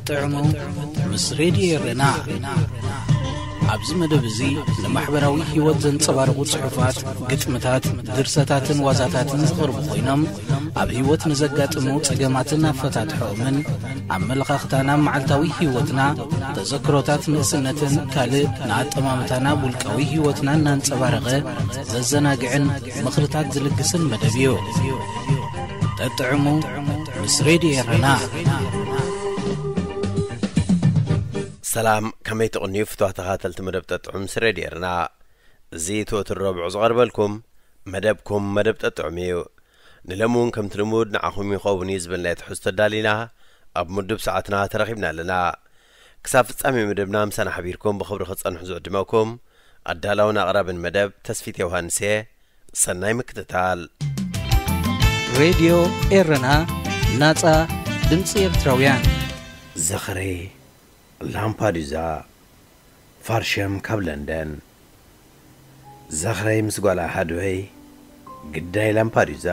ጠጥዕሙ ምስ ሬድዮ ኤረና። ኣብዚ መደብ እዚ ንማሕበራዊ ህይወት ዘንጸባርቑ ጽሑፋት፣ ግጥምታት፣ ድርሰታትን ዋዛታትን ዝቐርቡ ኮይኖም፣ ኣብ ህይወት ንዘጋጥሙ ጸገማትን ኣፈታትሖኦምን፣ ኣመለኻኽታና፣ መዓልታዊ ህይወትና፣ ተዘክሮታት ንእስነትን ካልእ ንኣጠማምታና ውልቃዊ ህይወትና እናንጸባረቐ ዘዘናግዕን ምኽርታት ዝልግስን መደብ እዩ። ጠጥዕሙ ምስ ሬድዮ ኤረና። ሰላም፣ ከመይ ትቕንዩ ፍትዋ ተኻተልቲ መደብ ጠጥዑም ምስ ሬድዮ ኤረና? እዚ እቲ ወትሩ ረቡዕ ዝቐርበልኩም መደብኩም መደብ ጠጥዑም እዩ። ንሎሚ እውን ከምቲ ልሙድ ንዓኹም ይኸውን እዩ ዝበልናዮ ትሕዝቶ ኣዳሊና ኣብ ምዱብ ሰዓትና ተረኺብና ኣለና። ክሳብ ፍጻሜ መደብና ምሳና ሓቢርኩም ብኽብሪ ክትጸንሑ ዝዕድመኩም ኣዳላውን ኣቕራብን መደብ ተስፊት ዮሃንስ እየ። ሰናይ ምክትታል። ሬድዮ ኤረና፣ ናጻ ድምጺ ኤርትራውያን። ዝኽሪ ላምፓዱዛ፣ ፋርሸም ካብ ለንደን። ዝኽረይ ምስ ጓል ኣሓድወይ ግዳይ ላምፓዱዛ።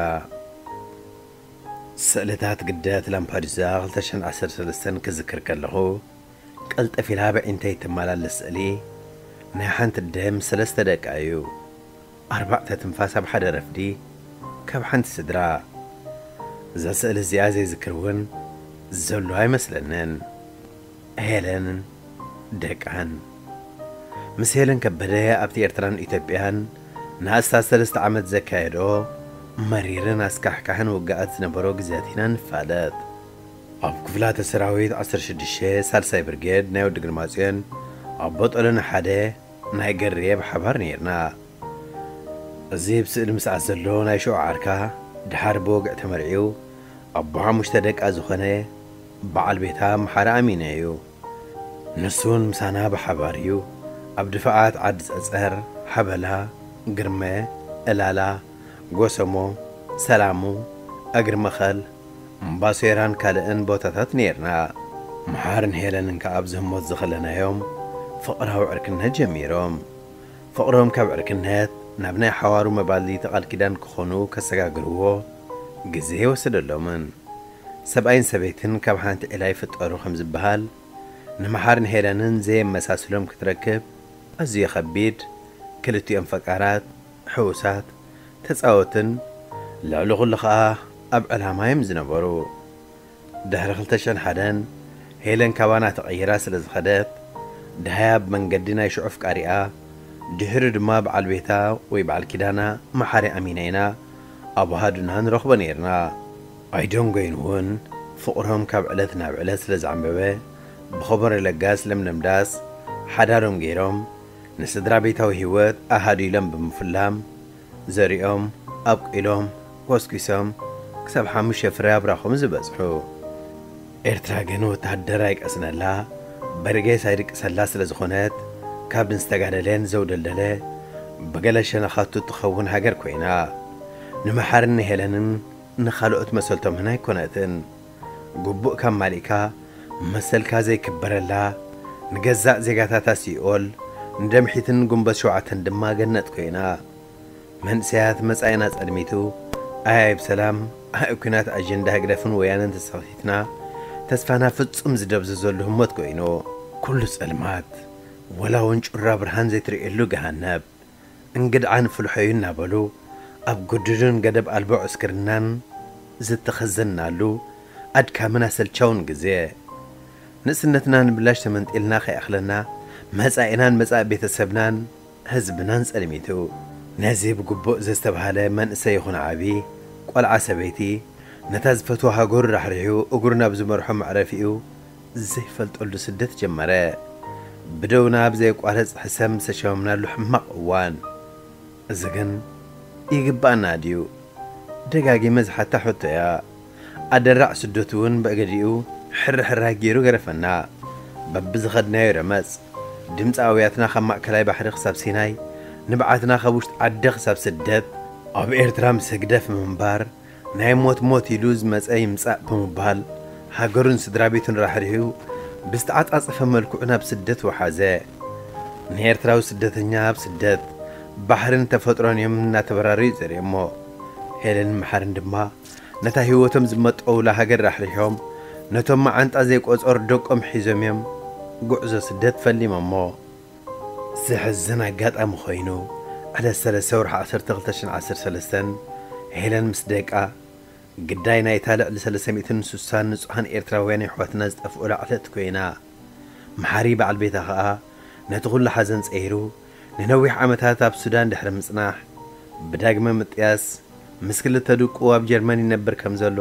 ስእልታት ግደት ላምፓዱዛ ክልተ ሽሕን ዓሰርተ ሰለስተን ክዝክር ከለኹ፣ ቅልጥፍ ኢላ ብዒንተይ እትመላለስ ስእሊ ናይ ሓንቲ ኣደ ምስ ሰለስተ ደቃ እዩ። ኣርባዕተ ትንፋስ ኣብ ሓደ ረፍዲ ካብ ሓንቲ ስድራ። እዛ ስእሊ እዚኣ ዘይዝክር እውን ዘሎ ኣይመስለንን። ሄለንን ደቃን። ምስ ሄለን ከበደ ኣብቲ ኤርትራን ኢትዮጵያን ንኣስታት ሰለስተ ዓመት ዘካየዶ መሪርን ኣስካሕካሕን ውግኣት ዝነበሮ ግዜያት ኢና ንፋለጥ። ኣብ ክፍላተ ሰራዊት ዓሰርተ ሽዱሽተ ሳልሳይ ብርጌድ ናይ ወዲ ግርማጽዮን ኣቦ ጠሎኒ ሓደ ናይ ገርየ ብሓባር ነይርና። እዚ ብስእሊ ምስኣት ዘሎ ናይ ሽዑ ዓርካ፣ ድሓር ብወግዒ ተመርዕዩ፣ ኣቦ ሓሙሽተ ደቃ ዝኾነ በዓል ቤታ መሓሪ ኣሚነ እዩ። ንሱ እውን ምሳና ብሓባር እዩ ኣብ ድፋዓት ዓዲ ጸጸር፣ ሓበላ፣ ግርመ፣ እላላ፣ ጎሰሞ፣ ሰላሙ፣ እግሪ መኸል፣ እምባሶይራን ካልእን ቦታታት ነይርና። መሓርን ሄለንን ከኣ ኣብዚ ህሞት ዝኸለናዮም ፍቕራዊ ዕርክነት ጀሚሮም። ፍቕሮም ካብ ዕርክነት ናብ ናይ ሓዋሩ መባልቲ ቃል ኪዳን ክኾኑ ከሰጋግርዎ ግዜ ኣይወሰደሎምን። ሰብኣይን ሰበይትን ካብ ሓንቲ ዒላ ይፍጠሩ ከም ዝበሃል፣ ንመሓርን ሄለንን ዘየመሳስሎም ክትረክብ ኣዝዩ ከቢድ። ክልቲኦም ፈቃራት፣ ሕዉሳት፣ ተጻወትን ልዕሊ ኩሉ ኸኣ ኣብ ዕላማ እዮም ዝነበሩ። ድሕሪ ክልተ ሽሕን ሓደን ሄለን ካባና ተቐይራ ስለ ዝኸደት፣ ደሃያ ብመንገዲ ናይ ሽዑ ኣፍቃሪኣ፣ ድሕሩ ድማ በዓል ቤታ ወይ በዓል ኪዳና መሓሪ ኣሚና ኢና ኣብ ኣሃዱና ንረኽቦ ነይርና። ኣይደንጎይን እውን ፍቕሮም ካብ ዕለት ናብ ዕለት ስለ ዝዓምበበ፣ ብኸበሮ ለጋስ ለምለም ዳስ ሓዳሮም ገይሮም፣ ንስድራ ቤታዊ ህይወት ኣሃዱ ኢሎም ብምፍላም፣ ዘሪኦም፣ ኣብቂሎም፣ ኮስኪሶም፣ ክሳብ ሓሙሽተ ፍረ ኣብራኾም ዝበጽሑ። ኤርትራ ግን ወተሃደር ኣይቀስነላ፣ በርጌስ ኣይድቅሰላ ስለ ዝኾነት፣ ካብ ንዝተጋደለን ዘውደልደለ፣ ብገለ ሸነኻቱ እትኸውን ሃገር ኮይና፣ ንመሓርን ንሄለንን ንኻልኦት መሰልቶምን ኣይኮነትን። ግቡእ ካብ ማሊእካ፣ መሰልካ ዘይክበረላ፣ ንገዛእ ዜጋታታ ሲኦል፣ ንደምሒትን ጉንበት ሸውዓተን ድማ ገነት ኮይና። መንእሰያት መጻኢና ጸልሚቱ፣ ኣይ ኣብ ሰላም፣ ኣይ ኣብ ኲናት ኣጀንዳ ህግደፍን ወያነን ተሰኺትና፣ ተስፋና ፍጹም ዝደብዘዘሉ ህሞት ኮይኑ። ኩሉ ጸልማት፣ ወላ እውን ጩራ ብርሃን ዘይትርእየሉ ገሃነብ፣ እንግድዓ ንፍልሖዩ እናበሉ፣ ኣብ ግዱድን ገደብ ኣልቦ ዕስክርናን ዝተኸዘንናሉ ኣድካምን ኣሰልቻውን ግዜ። ንእስነትና ንብላሽ ተመንጢልና ከይኣኽለና፣ መጻኢናን መጻኢ ቤተሰብናን ህዝብናን ጸልሚቱ። ነዚ ብግቡእ ዘስተብሃለ መንእሰይ ይኹን ዓቢ፣ ቆልዓ ሰበይቲ፣ ነታ ዝፈትዋ ሃገሩ ራሕሪሑ እግሩ ናብ ዝመርሖ መዕረፊኡ ዘይፈልጠሉ ስደት ጀመረ። ብደውና ብዘየቋርጽ ሕሰም ዝተሸመምናሉ ሕማቕ እዋን። እዚ ግን ይግባኣና ድዩ? ደጋጊመ ዝሓታ ሕቶ እያ። ኣደራዕ ስደቱ እውን ብእገዲኡ ሕርሕራይ ገይሩ ገረፈና። በብዝኸድናዮ ረመጽ፣ ድምፂ ኣውያትና ካብ ማእከላይ ባሕሪ ክሳብ ሲናይ፣ ንብዓትና ካብ ውሽጢ ዓዲ ክሳብ ስደት፣ ኣብ ኤርትራ ምስ ህግደፍ ምንባር፣ ናይ ሞት ሞት ኢሉ ዝመጸ ይምጻእ ብምባል፣ ሃገሩን ስድራ ቤቱን ራሕሪሑ፣ ብዝተዓጻጸፈ መልክዑ ናብ ስደት ወሓዘ። ንኤርትራዊ ስደተኛ ኣብ ስደት፣ ባሕርን ተፈጥሮን እዮም እናተበራረዩ ዘርእሞ። ሄለንን መሓርን ድማ፣ ነታ ህይወቶም ዝመጠውላ ሃገር ራሕሪሖም፣ ነቶም መዓንጣ ዘይቆጸሩ ደቆም ሒዞም እዮም ጉዕዞ ስደት ፈሊሞሞ። ዘሕዝን ኣጋጣሚ ኮይኑ፣ ዕለት ሰለስተ ወርሒ ዓሰርተ ክልተ ሽሕን ዓሰርተ ሰለስተን ሄለን ምስ ደቃ፣ ግዳይ ናይታ ልዕሊ ሰለስተ ሚእትን ስሳን ንጹሃን ኤርትራውያን የሕዋትና ዝጠፍኡላ ዕለት ኮይና። መሓሪ በዓል ቤታ ከኣ ነቲ ኩሉ ሓዘን ጸይሩ፣ ንነዊሕ ዓመታት ኣብ ሱዳን ድሕሪ ምጽናሕ፣ ብዳግመ ምጥያስ ምስ ክልተ ድቁ ኣብ ጀርመን ይነብር ከም ዘሎ፣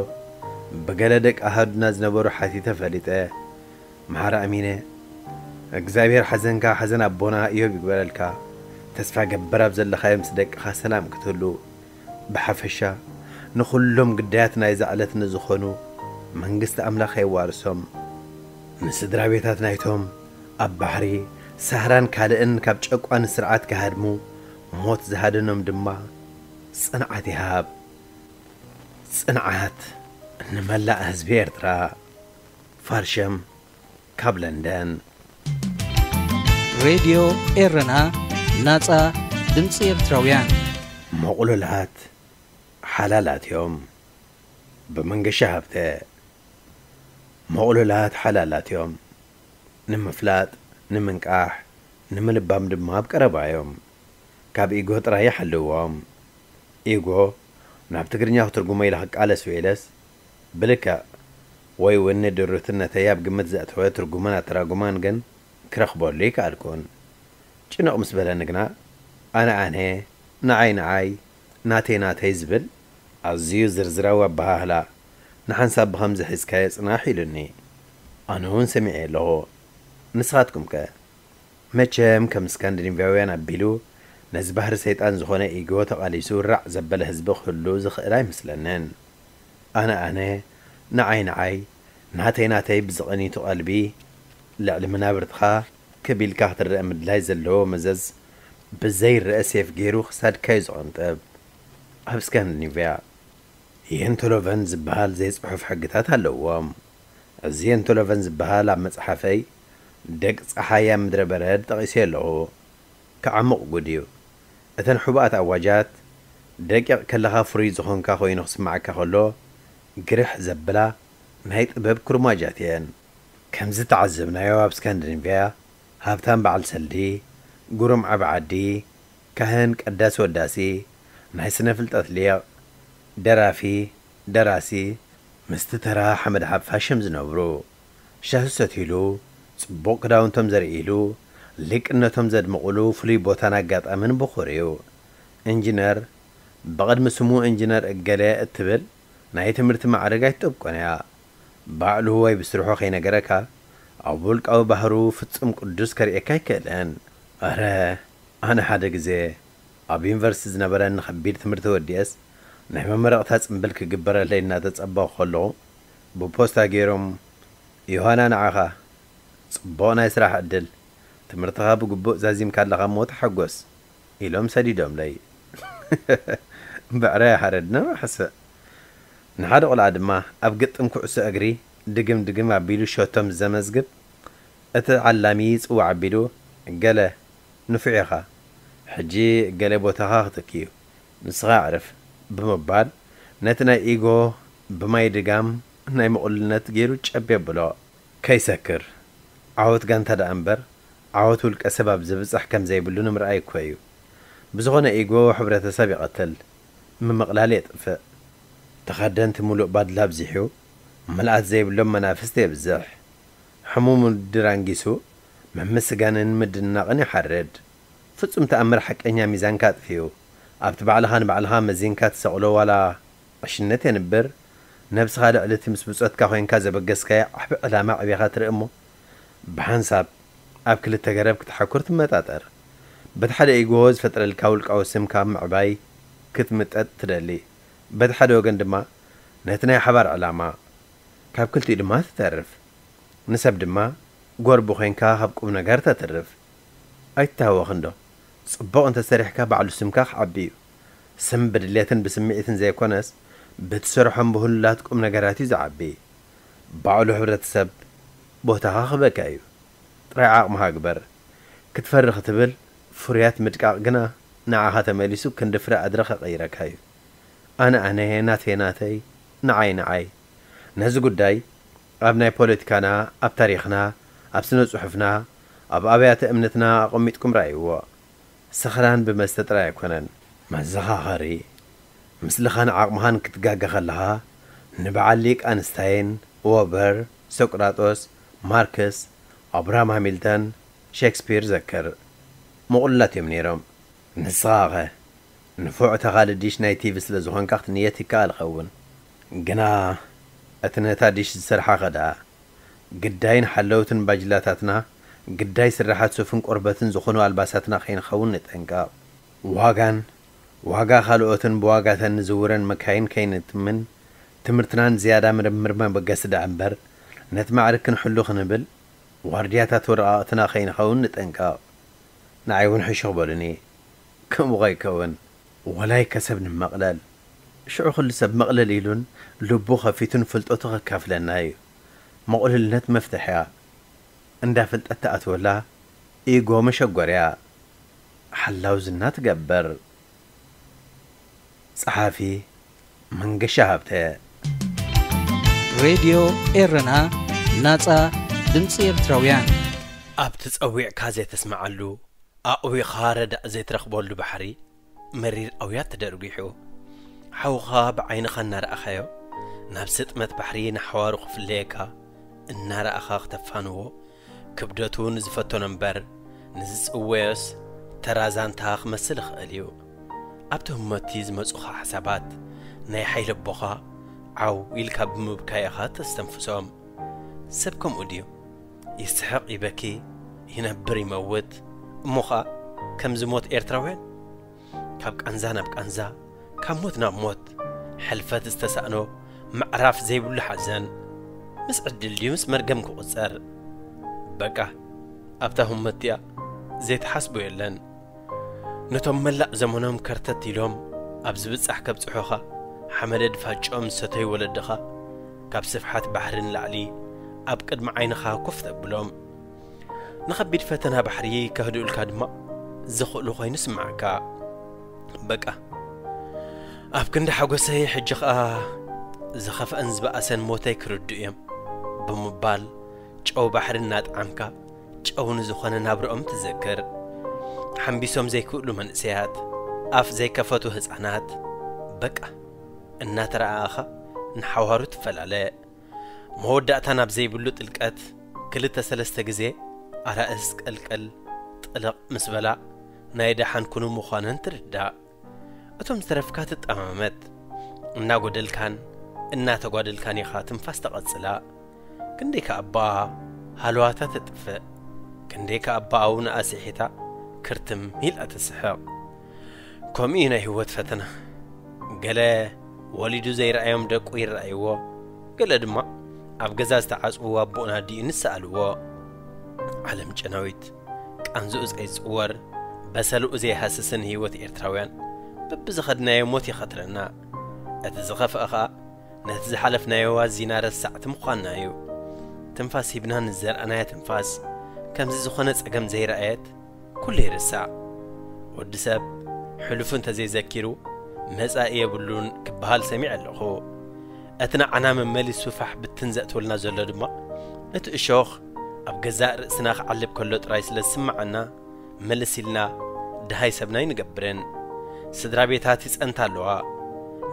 ብገለ ደቂ ኣሃዱና ዝነበሩ ሓቲተ ፈሊጠ። መሓሪ ኣሚነ፣ እግዚኣብሔር ሓዘንካ ሓዘን ኣቦና ኢዮብ ይግበረልካ። ተስፋ ገብር ኣብ ዘለኻዮ ምስ ደቅኻ ሰላም ክትህሉ። ብሓፈሻ ንኹሎም ግዳያት ናይዛ ዕለት ንዝኾኑ መንግስቲ ኣምላኽ የዋርሶም። ንስድራ ቤታት ናይቶም ኣብ ባሕሪ ሳህራን ካልእን ካብ ጨቋኒ ስርዓት ክሃድሙ ሞት ዝሃደኖም ድማ ጽንዓት ይሃብ። ጽንዓት ንመላእ ህዝቢ ኤርትራ። ፋርሸም ካብ ለንደን። ሬድዮ ኤረና፣ ናጻ ድምጺ ኤርትራውያን። መቑሉላት ሓላላት እዮም። ብመንገሻ ሃብተ። መቑሉላት ሓላላት እዮም። ንምፍላጥ፣ ንምንቃሕ፣ ንምልባም ድማ ኣብ ቀረባ እዮም። ካብ ኢጎ ጥራይ ይሓልዎም። ኢጎ ናብ ትግርኛ ክትርጉሞ ኢለ ክቃለስ ውዒለስ፣ ብልክዕ ወይ እውን ንድሩትነተይ ኣብ ግምት ዘእተወ ትርጉምን ኣተራጉማን ግን ክረኽበሉ ኣይከኣልኩን። ጭንቕ ምስ በለኒ ግና፣ ኣነ ኣነ፣ ንዓይ ንዓይ፣ ናተይ ናተይ ዝብል ኣዝዩ ዝርዝራዊ ኣበሃህላ፣ ንሓንሳብ ብኸምዚ ሒዝካዮ ጽናሕ ኢሉኒ። ኣነ እውን ሰሚዐ ኣለኹ። ንስኻትኩምከ? መቸም ከም ስካንዲኔቭያውያን ኣቢሉ ነዚ ባህሪ ሰይጣን ዝኾነ ኢጎ ተቓሊሱ ራዕ ዘበለ ህዝቢ ክህሉ ዝኽእል ኣይመስለንን። ኣነ ኣነ፣ ንዓይ ንዓይ፣ ናተይ ናተይ ብዝቐኒቱ ቀልቢ ልዕሊ መናብርትኻ ክብ ኢልካ ክትረአ ምድላይ ዘለዎ መዘዝ ብዘይረአ ሴፍ ገይሩ ክሳድካ እዩ ዝቐንጥብ። ኣብ ስካንዲኔቭያ የንቶሎቨን ዝበሃል ዘይጽሑፍ ሕግታት ኣለዎም። እዚ የንቶሎቨን ዝበሃል ኣብ መጽሓፈይ ደቂ ጸሓይ ኣብ ምድረ በረድ ጠቒሰዮ ኣለኹ። ከዓሙቕ ጉድ እዩ። እተን ሕቡኣት ኣዋጃት ደቂቕ ከለኻ ፍሩይ ዝኾንካ ኮይኑ ክስምዓካ ከሎ ግርሕ ዘብላ ናይ ጥበብ ኩርማጃት እየን። ከምዚ ተዓዘብናዮ ኣብ ስካንዲኔቭያ ሃብታም በዓል ሰልዲ፣ ግሩም ዓቢ ዓዲ፣ ካህን ቀዳሲ ወዳሲ፣ ናይ ስነ ፍልጠት ሊቕ፣ ደራፊ፣ ደራሲ፣ ምስቲ ተራ ሓመድ ሓፋሽ እዮም ዝነብሩ። ሻሂ ሰትይሉ፣ ጽቡቕ ክዳውንቶም ዘርእይሉ፣ ሊቅነቶም ዘድምቑሉ ፍሉይ ቦታን ኣጋጣምን ብኹር እዩ። ኢንጂነር፣ ብቕድሚ ስሙ ኢንጂነር እገለ እትብል ናይ ትምህርቲ ማዕርግ ኣይትጠብቆን እያ። ባዕሉ ወይ ብስርሑ ከይነገረካ፣ ኣብ ውልቃዊ ባህሩ ፍጹም ቅዱስ ከርእየካ ኣይክእልን። ኣረ፣ ኣነ ሓደ ግዜ ኣብ ዩኒቨርሲቲ ዝነበረኒ ከቢድ ትምህርቲ ወዲኤስ፣ ናይ መመረቕታ ጽምብል ክግበረለይ እናተጸበኹ ከለኹ፣ ብፖስታ ገይሮም፣ "ዮሃና፣ ንዓኻ ጽቡቕ ናይ ስራሕ ዕድል፣ ትምህርትኻ ብግቡእ ዛዚምካ ኣለኻ እሞ ተሓጎስ" ኢሎም ሰዲዶምለይ። ብዕራይ ሓረድና መሕስእ። ንሓደ ቆልዓ ድማ ኣብ ግጥም ኩዕሶ እግሪ ድግም ድግም ኣቢሉ ሸቶ ምስ ዘመዝግብ፣ እቲ ዓላሚ ጽዋዕ ኣቢሉ፣ "ገለ ንፉዕ ኢኻ፣ ሕጂ ገለ ቦታኻ ክትክዩ፣ ንስኻ ኣዕርፍ" ብምባል፣ ነቲ ናይ ኢጎ ብማይ ድጋም ናይ ምቕሉልነት ገይሩ ጨብ የብሎ። ከይሰክር፣ ዓወት ጋንታ ደኣ እምበር፣ ዓወት ውልቀ ሰብ ኣብ ዝብጻሕ ከም ዘይብሉ ንምርኣይ እኮ እዩ። ብዝኾነ ኢጎ ሕብረተሰብ ይቐትል፣ ምምቕላል የጥፍእ። ተኸደንቲ ምሉእ ባድላ ኣብዚሑ፣ ምልኣት ዘይብሎም መናፍስቲ የብዝሕ። ሕሙም ውድድር ኣንጊሱ፣ ምምስጋንን ምድናቕን ይሓርድ። ፍጹም ተኣምር ሓቀኛ ሚዛንካ ኣጥፊኡ። ኣብቲ ባዕልኻ ንባዕልኻ መዚንካ ትሰቕሎ ዋላ ዕሽነት የንብር፣ ነብስኻ ልዕሊ እቲ ምስ ብጾትካ ኮይንካ ዘበገስካዮ ዓቢ ዕላማ ኣዕቢኻ ትርኢ እሞ፣ ብሓንሳብ ኣብ ክልተ ገረብ ክትሓኩር ትመጣጠር። በቲ ሓደ ኢጎ ዝፈጥረልካ ውልቃዊ ስምካ ኣብ ምዕባይ ክትምጠጥ ትደሊ። በቲ ሓደ ወገን ድማ ነቲ ናይ ሓባር ዕላማ፣ ካብ ክልቲኡ ድማ ትተርፍ። ንሰብ ድማ ጎርቢ ኮይንካ ካብ ቁም ነገር ተትርፍ። ኣይትታወኽ እንዶ፣ ጽቡቕ እንተ ሰሪሕካ ባዕሉ ስምካ ክዓቢ እዩ። ስም ብድሌትን ብስምዒትን ዘይኮነስ፣ ብትሰርሖም ብህሉላት ቁም ነገራት እዩ ዝዓቢ። ባዕሉ ሕብረተሰብ ቦታኻ ክበካ እዩ። ጥራይ ዓቕምኻ ግበር። ክትፈሪ ክትብል፣ ፍሩያት ምድቃቕ ግና ንዓኻ ተመሊሱ ክንዲ ፍረ ኣድሪ ከቐይረካ እዩ። ኣነ ኣነ፣ ናተይ ናተይ፣ ንዓይ ንዓይ። ነዚ ጉዳይ ኣብ ናይ ፖለቲካና፣ ኣብ ታሪኽና፣ ኣብ ስነ ጽሑፍና፣ ኣብ ኣብያተ እምነትና ኣቐሚጥኩም ረኣይዎ። ሰኽራን ብመስተ ጥራይ ኣይኮነን። መዘኻኸሪ፣ ምስልኻን ዓቕምኻን ክትጋገ ከለኻ፣ ንበዓል ሊቅ ኣንስታይን፣ ዎበር፣ ሶቅራጦስ፣ ማርክስ፣ ኣብርሃም ሃሚልተን፣ ሼክስፒር ዘክር። ምቑሉላት እዮም ነይሮም። ንስኻኸ? ንፉዕ ተኻሊ ዲሽ ናይ ቲቪ ስለ ዝኾንካ ክትንየት ይከኣል ኸውን። ግና እቲ ነታ ዲሽ ዝሰርሓኸ ደኣ? ግዳይ ንሓለውትን ባጅላታትና፣ ግዳይ ስራሓት ሱፍን ቆርበትን ዝኾኑ ኣልባሳትና ከይንኸውን ንጠንቀቕ። ዋጋን ዋጋ ካልኦትን ብዋጋተን ንዝውረን መካይን ከይንትምን፣ ትምህርትናን ዝያዳ ምርምር መበገሲ ደኣ እምበር፣ ነቲ ማዕርግ ክንሕሉ ክንብል፣ ዋርድያታት ወረቓቕትና ከይንኸውን ንጠንቀቕ። ንዓይ እውን ሕሹኽ በሉኒ። ከምኡ ከይከውን፣ ወላይ ከሰብ ንመቕለል። ሽዑ ኩሉ ሰብ መቕለል ኢሉን ልቡ ከፊቱን ፍልጠቱ ከካፍለና እዩ። ምቕሉልነት መፍትሕ እያ። እንዳ ፍልጠት ትኣትወላ ኢጎ መሸጎርያ። ሓላው ዝና ትገብር። ጸሓፊ መንገሻ ሃብተ። ሬድዮ ኤረና፣ ናጻ ድምጺ ኤርትራውያን። ኣብቲ ጸዊዕካ ዘይተስምዓሉ፣ ኣእዊኻ ረዳእ ዘይትረኽበሉ ባሕሪ፣ መሪር ኣውያት ተደርጒሑ፣ ሓውኻ ብዓይንኻ እናረኣኻዮ፣ ናብ ስጥመት ባሕሪ ንሓዋሩ ክፍለየካ እናረኣኻ ክተፋንዎ፣ ክብደቱ ንዝፈተኖ እምበር ንዝጽወዮስ ተራ ዛንታ ክመስል ይኽእል እዩ። ኣብቲ ህሞቲ ዝመጹኻ ሓሳባት ናይ ሓይሊ ኣቦኻ ዓው ኢልካ ብምብካይ ኢኻ ተስተንፍሶም። ሰብ ከምኡ ድዩ? ይስሕቕ፣ ይበኪ፣ ይነብር፣ ይመውት። እሞ ኸኣ ከም ዝሞት ኤርትራውያን፣ ካብ ቃንዛ ናብ ቃንዛ፣ ካብ ሞት ናብ ሞት፣ ሕልፈት ዝተሳእኖ ምዕራፍ ዘይብሉ ሓዘን። ምስ ዕድል ድዩ ምስ መርገም ክቑጸር? በቃ፣ ኣብታ ህሞት እቲኣ ዘይትሓስቦ የለን። ነቶም መላእ ዘመኖም ከርተት ኢሎም ኣብ ዝብጻሕ ከብጽሑኻ፣ ሓመደ ድፋጮም ዝሰተዩ ወለድኻ፣ ካብ ስፍሓት ባሕሪ ንላዕሊ ኣብ ቅድሚ ዓይንኻ ኮፍ ተብሎም። ንኸቢድ ፈተና ባሕሪ ከህድኡልካ ድማ ዝኽእሉ ኮይኑ ስምዓካ። በቃ፣ ኣብ ክንዲ ሓጎሰይ ሕጂ ኸኣ ዝኸፍአን ዝበኣሰን ሞተይ ክርድኡ እዮም ብምባል፣ ጨው ባሕሪ እናጠዓምካ፣ ጨው ንዝኾነ ናብርኦም ትዘክር። ሓምቢሶም ዘይክእሉ መንእሰያት፣ ኣፍ ዘይከፈቱ ህጻናት፣ በቃ፣ እናተረኣኣኻ ንሓዋሩ ትፈላለ። መወዳእታ ናብ ዘይብሉ ጥልቀት ክልተ ሰለስተ ግዜ ኣራእስ ቀልቀል ጥልቕ ምስ በላ፣ ናይ ደሓን ኩኑ ምዃነን ትርዳእ። እቶም ዝተረፍካ ትጠማመት። እናጎደልካን እናተጓደልካን ኢኻ ትንፋስ ተቐጽላ። ክንደይ ከኣ እባ ሃለዋታ ተጥፍእ። ክንደይ ከኣ እባ ኣውንኣ ስሒታ ክርትም ኢላ ትስሕቕ። ከምኡ እዩ ናይ ህይወት ፈተና። ገለ ወሊዱ ዘይረኣዮም ደቁ ይረኣይዎ፣ ገለ ድማ ኣብ ገዛ ዝተዓጽዉ ኣቦኡን ኣዲኡን ይሰኣልዎ። ዓለም ጨናዊት፣ ቃንዝኡ ዘይጽወር፣ በሰልኡ ዘይሃስስን ህይወት ኤርትራውያን በብዝኸድናዮ ሞት ይኸትለና። እቲ ዝኸፍአ ኸኣ ነቲ ዝሓለፍናዮ ኣዚና ረሳዕቲ ምዃንና እዩ። ትንፋስ ሂብና ንዘርኣናያ ትንፋስ ከምዚ ዝኾነ ጸገም ዘይረኣየት ኩሉ ይርሳዕ። ወዲ ሰብ ሕሉፉ እንተዘይዘኪሩ መጻኢ የብሉን ክበሃል ሰሚዐ ኣለኹ። እቲ ንዓና መመሊሱ ፋሕ ብትን ዘእትወልና ዘሎ ድማ እቲ እሾኽ ኣብ ገዛእ ርእስና ክዓልብ ከሎ ጥራይ ስለ ዝስምዓና ምልስ ኢልና ደሃይ ሰብና ኣይንገብርን። ስድራ ቤታት ይጸንታ ኣለዋ።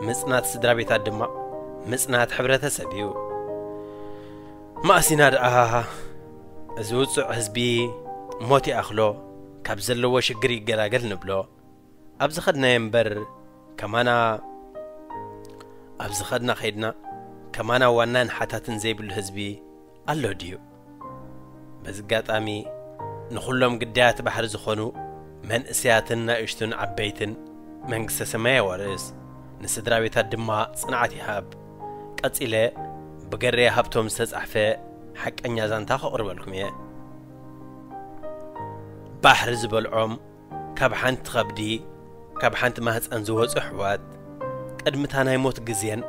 ምጽናት ስድራ ቤታት ድማ ምጽናት ሕብረተሰብ እዩ። መኣስ ኢና ደኣ እዚ ውጹዕ ህዝቢ ሞት ይኣኽሎ፣ ካብ ዘለዎ ሽግር ይገላገል ንብሎ? ኣብ ዝኸድናዮ እምበር ከማና፣ ኣብ ዝኸድና ከይድና ከማና ዋናን ሓታትን ዘይብሉ ህዝቢ ኣሎ ድዩ? በዚ ኣጋጣሚ ንኹሎም ግዳያት ባሕሪ ዝኾኑ መንእሰያትን ናእሽቱን ዓበይትን መንግስተ ሰማይ የዋርስ፣ ንስድራ ቤታት ድማ ጽንዓት ይሃብ። ቀጺለ ብገሬ ሃብቶም ዝተጻሕፈ ሓቀኛ ዛንታ ከቕርበልኩም እየ። ባሕሪ ዝበልዖም ካብ ሓንቲ ከብዲ፣ ካብ ሓንቲ ማህፀን ዝወፁ ኣሕዋት፣ ቅድሚ እታ ናይ ሞት ግዜን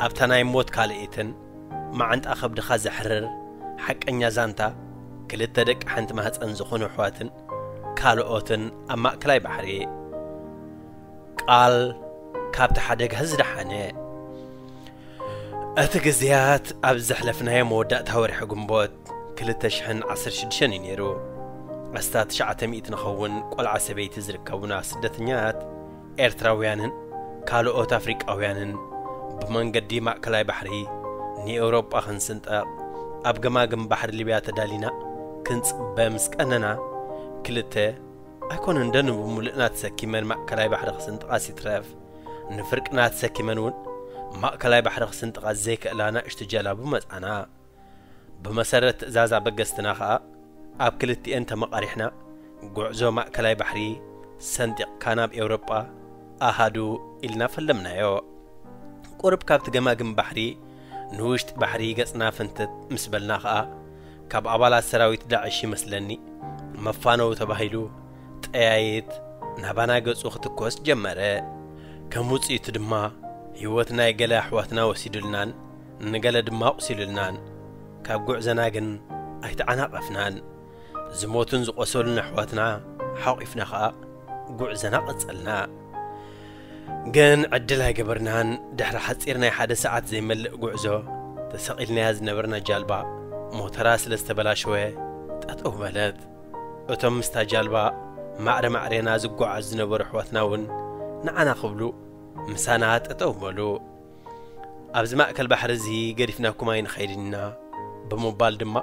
ኣብታ ናይ ሞት ካልኢትን፣ መዓንጣ ከብድኻ ዘሕርር ሓቀኛ ዛንታ ክልተ ደቂ ሓንቲ ማህፀን ዝኾኑ ኣሕዋትን ካልኦትን ኣብ ማእከላይ ባሕሪ። ቃል ካብቲ ሓደጋ ዝደሓነ። እቲ ግዜያት ኣብ ዘሕለፍናዮ መወዳእታ ወርሒ ግንቦት ክልተ ሽሕን ዓሰርተ ሽዱሽተን እዩ ነይሩ። ኣስታት ትሽዓተ ሚእቲ ንኸውን ቆልዓ ሰበይቲ ዝርከቡና ስደተኛታት ኤርትራውያንን ካልኦት ኣፍሪቃውያንን ብመንገዲ ማእከላይ ባሕሪ ንኤውሮጳ ክንስንጠቕ ኣብ ገማግም ባሕሪ ሊብያ ተዳሊና ክንጽበ ምስ ቀነና፣ ክልተ ኣይኮነን ደንቡ ምሉእና ተሰኪመን ማእከላይ ባሕሪ ክስንጥቓስ ይትረፍ ንፍርቅና ተሰኪመን እውን ማእከላይ ባሕሪ ክስንጥቓ ዘይክእላ ናእሽቱ ጀላቡ መጻና። ብመሰረት ትእዛዝ ኣበገስትና ኸኣ ኣብ ክልቲኤን ተመቓሪሕና ጉዕዞ ማእከላይ ባሕሪ ሰንጢቕካ ናብ ኤውሮጳ ኣሃዱ ኢልና ፈለምናዮ። ቁርብ ካብቲ ገማግም ባሕሪ ንውሽጢ ባሕሪ ገጽና ፍንትት ምስ በልና ኸኣ ካብ ኣባላት ሰራዊት ዳዕሽ ይመስለኒ መፋነው ተባሂሉ ጠያይት ናባና ገጹ ክትኮስ ጀመረ። ከም ውጽኢቱ ድማ ህይወት ናይ ገለ ኣሕዋትና ወሲዱልናን ንገለ ድማ ኣቑሲሉልናን። ካብ ጉዕዘና ግን ኣይተዓናቐፍናን። ዝሞቱን ዝቖሰሉን ኣሕዋትና ሓቒፍና ኸኣ ጉዕዘና ቀጸልና። ግን ዕድል ኣይገበርናን። ድሕሪ ሓጺር ናይ ሓደ ሰዓት ዘይመልእ ጉዕዞ፣ ተሰቒልናያ ዝነበርና ጃልባ ሞተራ ስለ ዝተበላሸወ ጠጠው በለት። እቶም ምስታ ጃልባ ማዕረ ማዕሬና ዝጓዓዙ ዝነበሩ ኣሕዋትና እውን ንዓና ክብሉ ምሳና ጠጠው በሉ። ኣብዚ ማእከል ባሕሪ እዚ ገዲፍናኩም ኣይንኸይድን ኢና ብምባል ድማ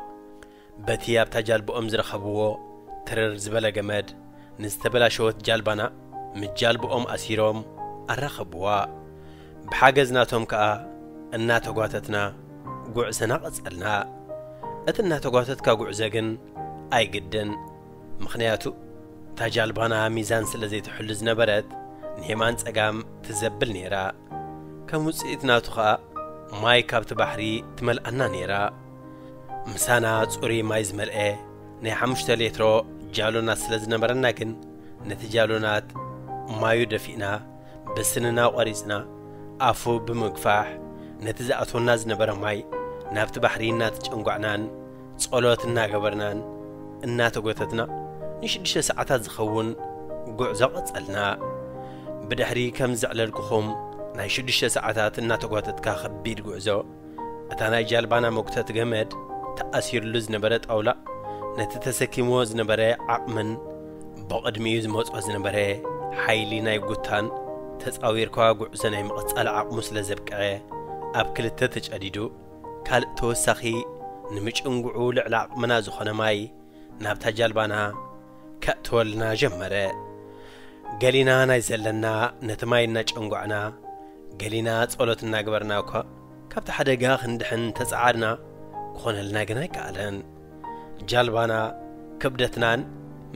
በቲ ኣብታ ጃልባኦም ዝረኸብዎ ትርር ዝበለ ገመድ ንዝተበላሸወት ጃልባና ምስ ጃልባኦም ኣሲሮም ኣራኸብዋ። ብሓገዝ ናቶም ከኣ እናተጓተትና ጉዕዘና ቀጸልና። እቲ እናተጓተትካ ጉዕዘ ግን ኣይግድን። ምኽንያቱ እታ ጃልባና ሚዛን ስለ ዘይትሕሉ ዝነበረት ንየማን ጸጋም ትዘብል ነይራ። ከም ውጽኢት ናቱ ኸኣ ማይ ካብቲ ባሕሪ ትመልኣና ነይራ። ምሳና ጽሩይ ማይ ዝመልአ ናይ ሓሙሽተ ሌትሮ ጃሎናት ስለ ዝነበረና ግን ነቲ ጃሎናት ማዩ ደፊእና ብስንና ቆሪጽና ኣፉ ብምግፋሕ ነቲ ዝኣትወና ዝነበረ ማይ ናብቲ ባሕሪ እናተጨንጓዕናን ጸሎት እናገበርናን እናተጎተትና ንሽዱሽተ ሰዓታት ዝኸውን ጉዕዞ ቀጸልና። ብድሕሪ ከም ዘዕለልኩኹም ናይ ሽዱሽተ ሰዓታት እናተጓተትካ ከቢድ ጉዕዞ እታ ናይ ጃልባና መጉተቲ ገመድ ተኣሲሩሉ ዝነበረ ጣውላ ነቲ ተሰኪምዎ ዝነበረ ዓቕምን ብቕድሚኡ ዝመጾ ዝነበረ ሓይሊ ናይ ጉታን ተጻዊርካ ጉዕዞ ናይ ምቕጻል ዓቕሙ ስለ ዘብቅዐ ኣብ ክልተ ተጨዲዱ ካልእ ተወሳኺ ንምጭንጉዑ ልዕሊ ዓቕምና ዝኾነ ማይ ናብታ ጃልባና ከእትወልና ጀመረ። ገሊና ናይ ዘለና ነቲ ማይ እናጨንጓዕና፣ ገሊና ጸሎት እናገበርና እኳ ካብቲ ሓደጋ ክንድሕን ተጸዓድና፣ ክኾነልና ግን ኣይከኣለን። ጃልባና ክብደትናን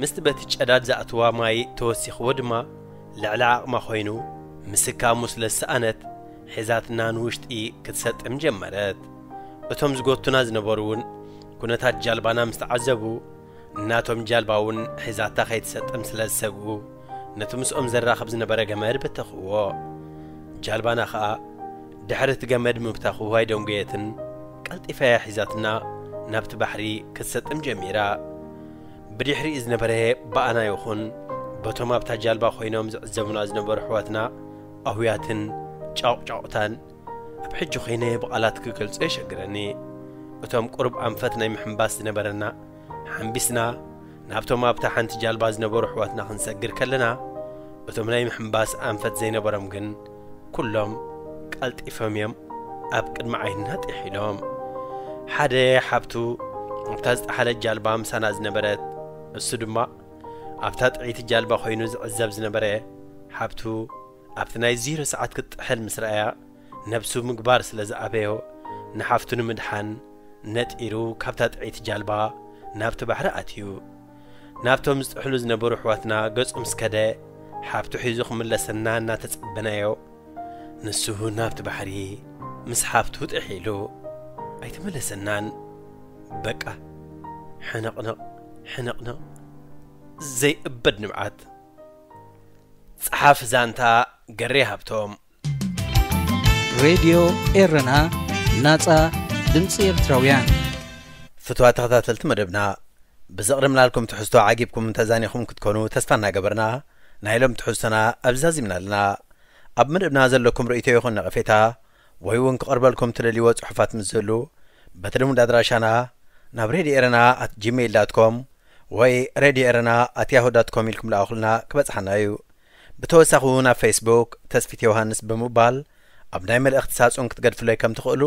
ምስቲ በቲ ጨዳድ ዝኣትዋ ማይ ተወሲኽዎ ድማ ልዕሊ ዓቕማ ኮይኑ ምስካሙ ስለ ዝሰኣነት ሒዛትና ንውሽጢ ክትሰጥም ጀመረት። እቶም ዝጎቱና ዝነበሩ እውን ኩነታት ጃልባና ምስ ተዓዘቡ ናቶም ጃልባ እውን ሒዛታ ከይትሰጥም ስለ ዝሰግኡ ነቲ ምስኦም ዘራኽብ ዝነበረ ገመድ በተኽዎ። ጃልባና ኸኣ ድሕሪ እቲ ገመድ ምብታኹ ኣይደንጎየትን ቀልጢፋ እያ ሒዛትና ናብቲ ባሕሪ ክትሰጥም ጀሚራ። ብድሕሪኡ ዝነበረ ብኣና ይኹን በቶም ኣብታ ጃልባ ኮይኖም ዝዕዘቡና ዝነበሩ ኣሕዋትና ኣውያትን ጫቑጫቑታን ኣብ ሕጂ ኮይነ ብቓላት ክገልጾ የሸግረኒ። እቶም ቁሩብ ኣንፈት ናይ ምሕንባስ ዝነበረና ሓንቢስና ናብቶም ኣብታ ሓንቲ ጃልባ ዝነበሩ ኣሕዋትና ክንሰግር ከለና እቶም ናይ ምሕንባስ ኣንፈት ዘይነበሮም ግን ኩሎም ቀልጢፎም እዮም ኣብ ቅድሚ ዓይንና ጥሒሎም። ሓደ ሓብቱ ኣብታ ዝጠሓለት ጃልባ ምሳና ዝነበረት፣ እሱ ድማ ኣብታ ጥዕይቲ ጃልባ ኮይኑ ዝዕዘብ ዝነበረ ሓብቱ ኣብቲ ናይ ዜሮ ሰዓት ክትጥሕል ምስ ረኣያ ነብሱ ምግባር ስለ ዝኣበዮ ንሓፍቱ ንምድሓን ነጢሩ ካብታ ጥዕይቲ ጃልባ ናብቲ ባሕሪ ኣትዩ። ናብቶም ዝጥሕሉ ዝነበሩ ኣሕዋትና ገጹ ምስ ከደ ሓብቱ ሒዙ ክምለሰና እናተጸበናዮ ንሱ ናብቲ ባሕሪ ምስ ሓፍቱ ጥሒሉ ኣይተመለሰናን። በቃ ሕንቕንቕ ሕንቕንቕ ዘይእበድ ንብዓት። ጸሓፊ ዛንታ ገሬ ሃብቶም። ሬድዮ ኤረና፣ ናጻ ድምጺ ኤርትራውያን። ፍትዋ ተኸታተልቲ መደብና፣ ብዘቕረብናልኩም ትሕዝቶ ዓጊብኩም ተዛኒኹም ክትኮኑ ተስፋ እናገበርና ናይ ሎም ትሕዝቶና ኣብዚ ዛዚምና ኣለና። ኣብ መደብና ዘለኩም ርእይቶ ይኹን ነቐፌታ ወይ እውን ክቐርበልኩም ትደልይዎ ጽሑፋት ምስ ዝህሉ፣ በቲ ልሙድ ኣድራሻና ናብ ሬድዮ ኤረና ኣት ጂሜይል ዳት ኮም ወይ ሬድዮ ኤረና ኣት ያሁ ዳት ኮም ኢልኩም ልኣኹልና፣ ክበጽሓና እዩ። ብተወሳኺ እውን ኣብ ፌስቡክ ተስፊት ዮሃንስ ብምባል ኣብ ናይ መልእኽቲ ሳጹን ክትገድፉለይ ከም ትኽእሉ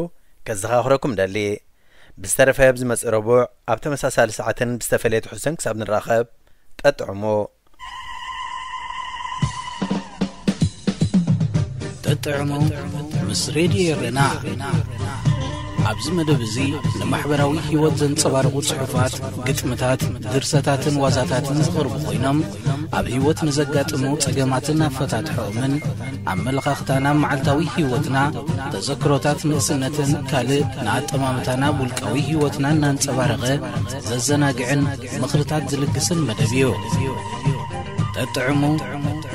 ከዘኻኽረኩም ደሊ። ብዝተረፈ፣ ኣብ ዝመጽእ ረቡዕ ኣብ ተመሳሳሊ ሰዓትን ብዝተፈለየ ትሕዝቶን ክሳብ ንራኸብ፣ ጠጥዕሙ። ጠጥዕሙ ምስ ሬድዮ ኤረና። ኣብዚ መደብ እዚ ንማሕበራዊ ህይወት ዘንጸባርቑ ጽሑፋት፣ ግጥምታት፣ ድርሰታትን ዋዛታትን ዝቐርቡ ኮይኖም፣ ኣብ ህይወት ንዘጋጥሙ ጸገማትን ኣፈታትሖኦምን፣ ኣመለኻኽታና ኣብ መዓልታዊ ህይወትና፣ ተዘክሮታት ንእስነትን ካልእ ንኣጠማምታና ኣብ ውልቃዊ ህይወትና እናንጸባረቐ ዘዘናግዕን ምኽርታት ዝልግስን መደብ እዩ። ጠጥዕሙ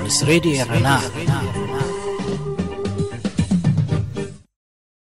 ምስ ሬድዮ ኤረና።